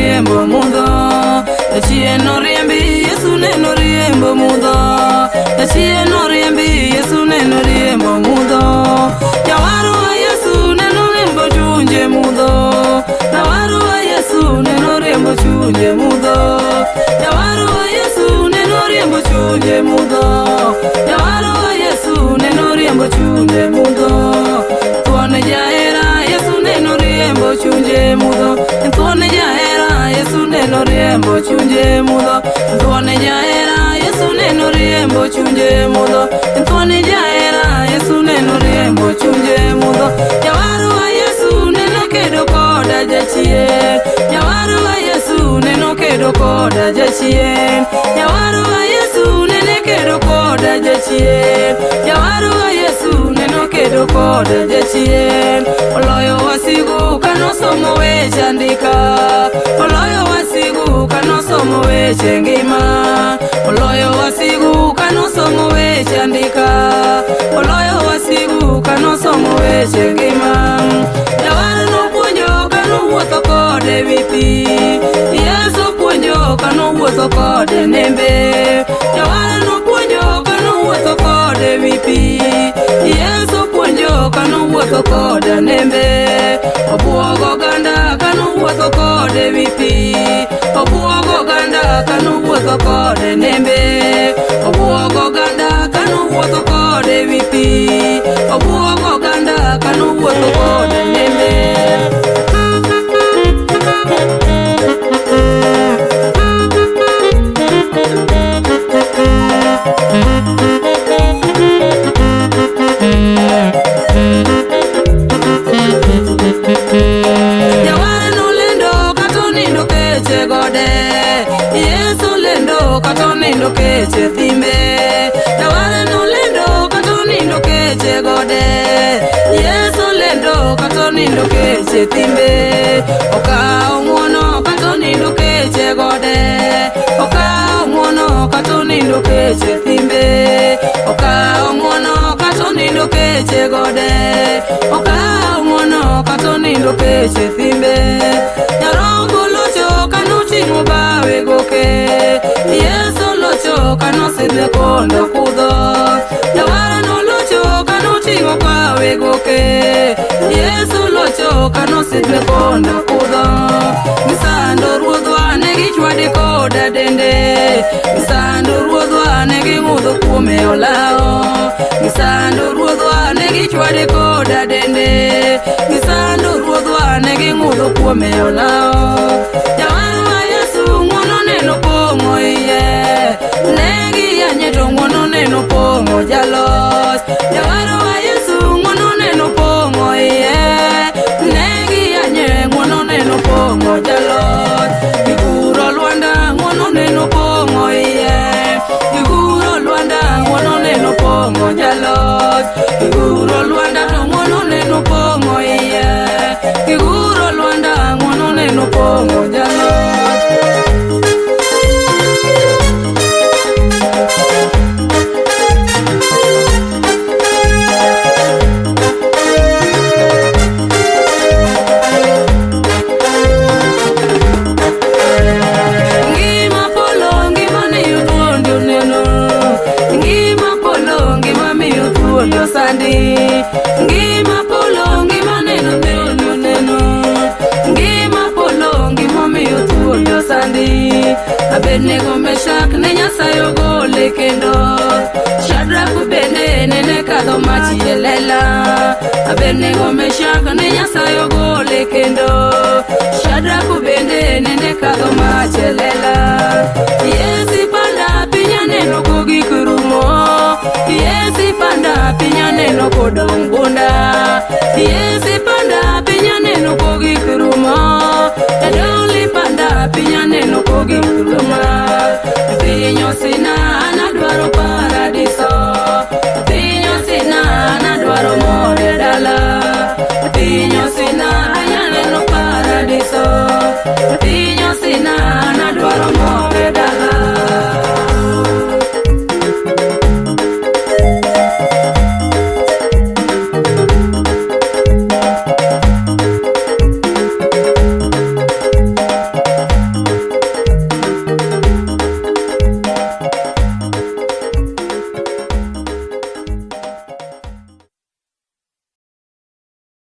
noriembo mudho. Jachien noriembi, Yesu ne noriembo mudho. Jachien noriembi, Yesu ne noriembo mudho. Jawarwa Yesu ne noriembo chunje mudho. Jawarwa Yesu ne noriembo chunje mudho. Jawarwa Yesu ne noriembo chunje mudho. Jawarwa Yesu ne noriembo chunje mudho. Thuon jahera Yesu ne noriembo chunje mudho. Thuon jahera Yesu ne noriembo chunje mudho. Thuon jahera Yesu ne noriembo chunje mudho. Thuon jahera Yesu ne noriembo chunje mudho. Jawarwa Yesu ne nokedo koda jachien. Jawarwa Yesu ne nokedo koda jachien. Jawarwa Yesu ne nekedo koda jachien. Jawarwa Yesu ne nokedo koda jachien. Oloyo wasigu kanosomo weche andika. Oloyo wasigu kanosomo weche ngima. Oloyo wasigu kanosomo weche andika. Oloyo wasigu kanosomo weche ngima. Jawar nopuonjo kanowuotho kode wi pi. Yesu puonjo kanowuotho kode nembe. Jawar nopuonjo kanowuotho kode wi pi. Yesu puonjo kanowuotho kode nembe. Obuogo oganda kanowuotho kode wi pi. Obuogo oganda kanowuotho kode nembe. Obuogo oganda kanowuotho kode wi pi. Obuogo oganda kanowuotho kode nembe. Jawar nolendo kata onindo keche gode. Yesu lendo kata onindo keche thimbe. Jawar nolendo kata onindo keche gode. Yesu lendo kata onindo keche thimbe. Okawo ng'uono kata onindo keche gode. Okawo ng'uono kata onindo keche thimbe. Okawo ng'uono kata onindo keche gode. Okawo ng'uono kata onindo keche thimbe. Nyarombo locho kanoting'o bawe goke. Yesu locho kanosidhe kondo kudho. Jawar nolocho kanoting'o bawe goke. Yesu locho kanosidhe kondo kudho. Gisando ruodhwa ne gichwade koda dende. Gisando ruodhwa ne ging'udho kuome olawo. Gisando ruodhwa ne gichwade koda dende. Gisando ruodhwa ne ging'udho kuome olawo. Jawarwa Yesu ng'uono neno pong'o iye. Ne giyanye to ng'uono neno pong'o jaloch. Jawarwa Yesu ng'uono neno pong'o iye. Ne giyanye ng'uono neno pong'o jaloch. Giguro lwanda ng'uono neno pong'o iye. Giguro lwanda ng'uono neno pong'o jaloch. Giguro lwanda to ng'uono neno pong'o iye. Giguro lwanda ng'uono neno pong'o jaloch. Ngima polo ngima miyo thuondi oneno. Ngima polo ngima miyo thuondi osandi. Ngima polo ngima neno thuondi oneno. Ngima polo ngima miyo thuondi osandi. Abednego Meshak ne Nyasaye ogole kendo. Shadrach bende nene kadho mach e lela. Abednego Meshak ne Nyasaye ogole kendo. Shadrach bende nene kadho mach e lela. Yesi panda piny aneno kogik rumo. Yesi panda piny aneno